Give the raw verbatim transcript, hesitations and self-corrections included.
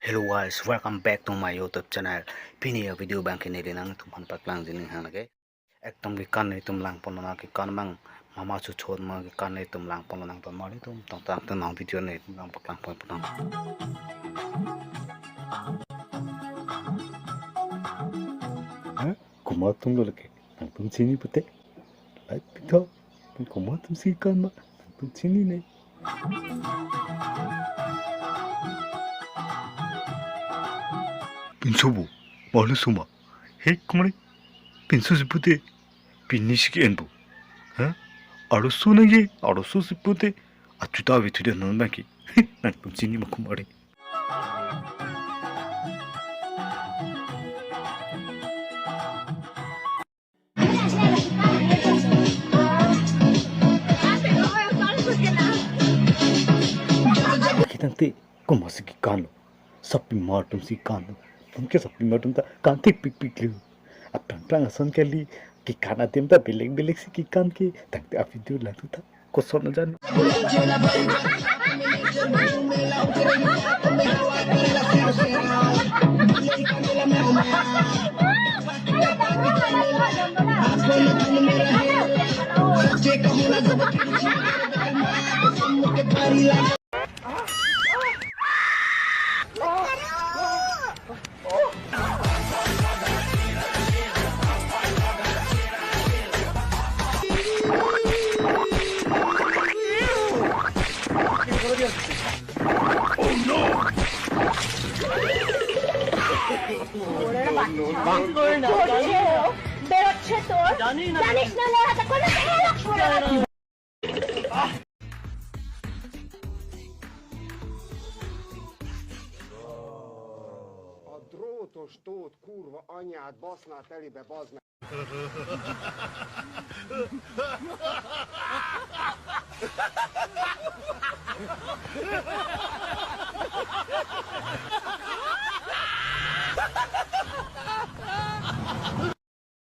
Hello guys, welcome back to my YouTube channel. Pini a-video abang ke neli nangtumphan paklang jining hang lake. Ekdom kekan nelitum langpon lonang, kekan abang mama chuchot ma kekan nelitum langpon lonang, to mari tum tong tang tang video nelitum nangpaklangpon pon nang. Eh, komat atum lo lake, nangtum chini pute. Lai pitho, komat atum si kekan ma, nangtum chinine. Pinso bo, malu suma. He, kumari, pinso si pute, pini si ke-en bo. Ha? Arloso nangji, arloso si pute, achuta ave thude non abang ke. Nangtum chini ma kumari. Ketangte, komat si kekan lo. Sapimar atum si kekan lo. Atum ke sapimar atum ta kan thik pikpik lo. Aphrang phrang ason kali, kekan adim ta belek belek si kekan ke. Tangte a-video la tu ta koson ajan. А друто, что тут, курва, а не отбасна, отели бебазна.